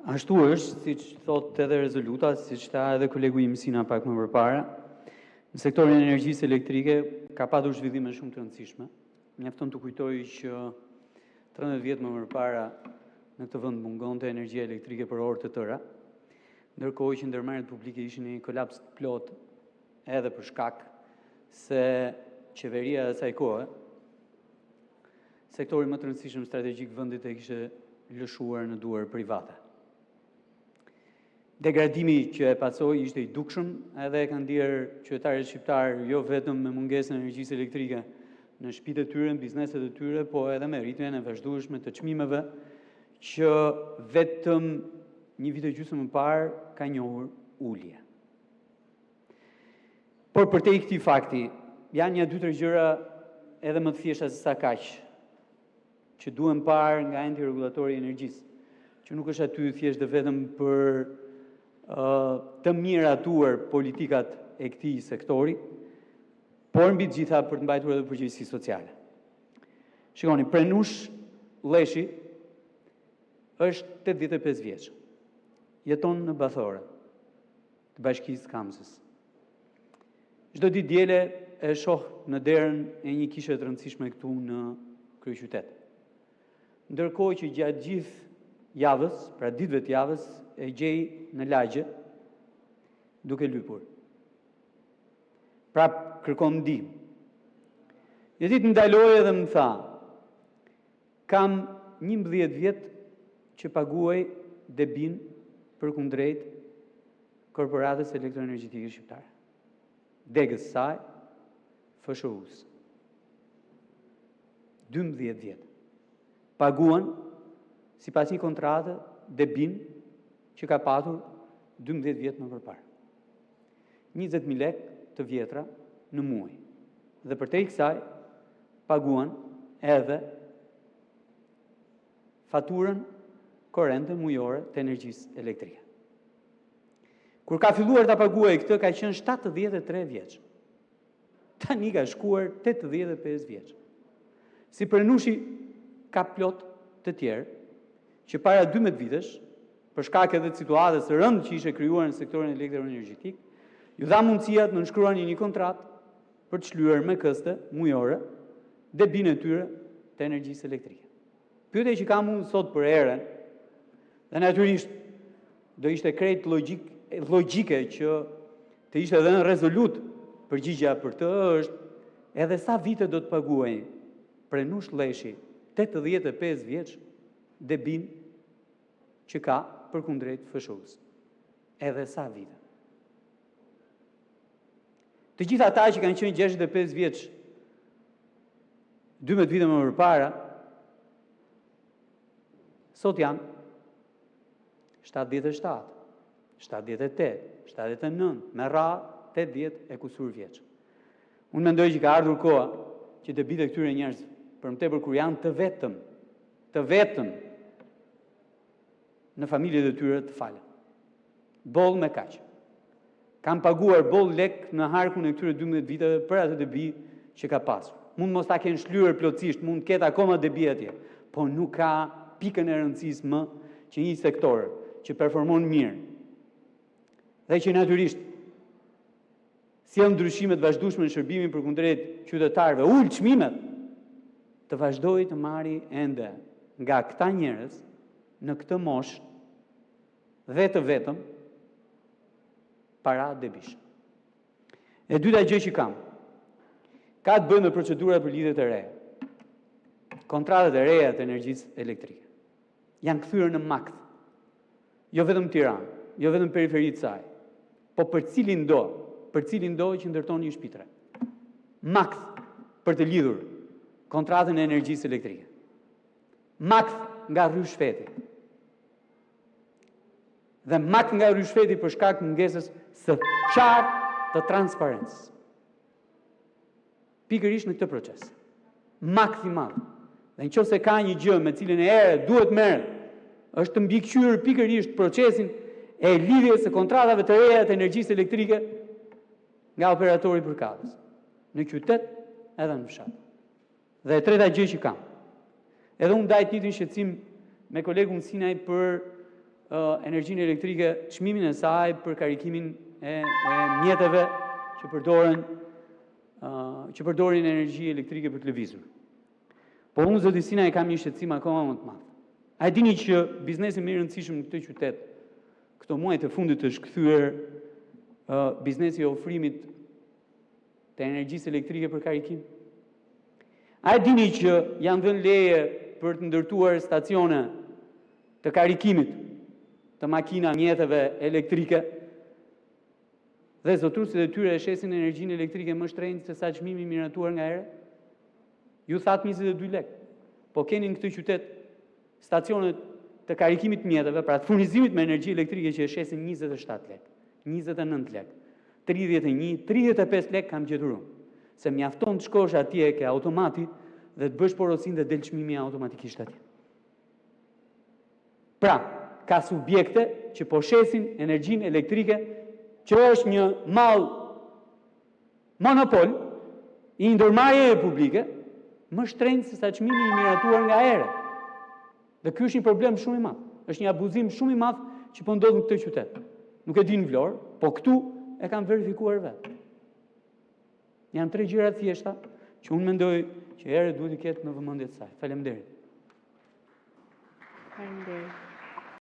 Ashtu është, siç thotë edhe rezoluta, siç tha edhe kolegu im Sina pak më përpara, në sektorin e energjisë elektrike ka pasur zhvillime shumë të rëndësishme. Mjafton të kujtoj që 13 vjet më përpara në këtë vend mungonte energjia elektrike për orë të tëra, ndërkohë që ndërmarrjet publike ishin në një kolaps të plotë, edhe për shkak se qeveria e asaj kohe sektorin më të rëndësishëm strategjik të vendit e kishte lëshuar në duar private. Degradimi që e pasoi ishte i dukshëm, edhe e kanë ndier qytetarët shqiptarë jo vetëm me mungesën e energjisë elektrike në shtëpitë e tyre, në bizneset e tyre, po edhe me rritjen e vazhdueshme të çmimeve që vetëm një vit e gjysmë më parë ka njohur ulje. Por përtej këtij fakti, janë nja 2-3 gjëra edhe më të thjeshta se sa kaq, që duhen parë nga Enti Rregullator i Energjisë, që nuk është aty thjesht dhe vetëm për të miratuar politikat e këtij sektori, por mbi të gjitha për të mbajtur edhe përgjegjësi sociale. Shikoni, Prenush Lleshi është 85 vjeç. Jeton në Bathore të bashkisë së Kamzës. Çdo ditë të diele e shoh në derën e një kishe të rëndësishme këtu në kryeqytet. Ndërkohë që gjatë gjithë javës, pra ditëve të javës, e gjej në lagje duke lypur. Prap kërkon ndihmë. Një ditë më ndaloi dhe më tha: "Kam 11 vjet që paguaj debinë përkundrejt Korporatës Elektroenergjetike Shqiptare, degës së saj, FSHU-së. 12 vjet paguan sipas një kontrate debinë që ka patur 12 vjet më parë. 20 mijë lekë të vjetra në muaj. Dhe përtej kësaj, paguan edhe faturën korente mujore të energjisë elektrike. Kur ka filluar ta paguajë këtë, ka qenë 73 vjeç. Tani ka shkuar 85 vjeç. Si Prenushi, ka plot të tjerë që para 12 vjetësh, për shkak edhe të situatës së rëndë që ishte krijuar në sektorin elektroenergjetik, iu dha mundësia të nënshkruanin një kontratë për të shlyer me këste mujore debinë e tyre të energjisë elektrike. Pyetja që kam unë sot për ERE-n, dhe natyrisht do ishte krejt logjike që të ishte edhe në rezolutë përgjigjja për të, është: edhe sa vite do të paguajë Prenush Lleshi, 85 vjeç, debinë që ka përkundrejt FSHU-së? Edhe sa vite? Të gjithë ata që kanë qenë 65 vjeç 12 vite më përpara, sot janë 77, 78, 79, me radhë, 80 e kusur vjeç. Unë mendoj se ka ardhur koha që debitë e këtyre njerëzve, për më tepër kur janë të vetëm, të vetëm në familjet e tyre, të falen. Boll me kaq! Kanë paguar boll lekë në harkun e këtyre 12 vjetëve për atë debi që ka pasur. Mund të mos ta kenë shlyer plotësisht, mund të ketë akoma debi atje, por nuk ka pikën e rëndësisë më që një sektor që performon mirë dhe që natyrisht sjell ndryshime të vazhdueshme në shërbimin përkundrejt qytetarëve, ul çmimet, të vazhdojë të marrë ende nga këta njerëz në këtë moshë dhe të vetëm para debish. E dyta gjë që kam, ka të bëjë me procedurat për lidhjet e reja. Kontratat e reja të energjisë elektrike janë kthyer në makth, jo vetëm në Tiranë, jo vetëm në periferi të saj, por për cilindo, për cilindo që ndërton një shtëpi të re. Makth për të lidhur kontratën e energjisë elektrike. Makth nga ryshfeti. Dhe makth nga ryshfeti për shkak të mungesës së qartë të transparencës. Pikërisht në këtë proces. Makth i madh. Dhe në qoftë se ka një gjë me të cilën ERE duhet të merret, është të mbikëqyrë pikërisht procesin e lidhjes së kontratave të reja të energjisë elektrike nga operatori përkatës, në qytet edhe në fshat. Dhe e treta gjë që kam, edhe unë ndaj të njëjtin shqetësim me kolegun Sinaj për uh, energjinë elektrike, çmimin e saj për karikimin e, e mjeteve që përdoren uh, që përdorin energji elektrike për të lëvizur. Po unë zoti Sinaj kam një shqetësim akoma më të madh. A e dini që biznesi më i rëndësishëm në këtë qytet, këto muaj të fundit është kthyer uh, biznesi i ofrimit të energjisë elektrike për karikim? A e dini që janë dhënë leje për të ndërtuar stacione të karikimit të makina mjeteve elektrike dhe zotëruesit e tyre e shesin energjinë elektrike më shtrenjtë se sa çmimi i miratuar nga ERE? Ju thatë 22 lekë. Po keni në këtë qytet stacione të karikimit të mjeteve, pra të furnizimit me energji elektrike që e shesin 27 lekë, 29 lekë, 31, 35 lekë kam gjetur unë. Se mjafton të shkosh atje ke automati dhe të bësh porosinë dhe del çmimi automatikisht atje. Pra, ka subjekte që po shesin energjinë elektrike që është një mall monopol i ndërmarrjeve publike më shtrenjtë se sa çmimi i miratuar nga ERE. Dhe ky është një problem shumë i madh. Është një abuzim shumë i madh që po ndodh në këtë qytet. Nuk e di në Vlorë, po këtu e kam verifikuar vetë. Janë tre gjëra të thjeshta që unë mendoj që ERE duhet t'i ketë në vëmendje të saj. Faleminderit. Faleminderit.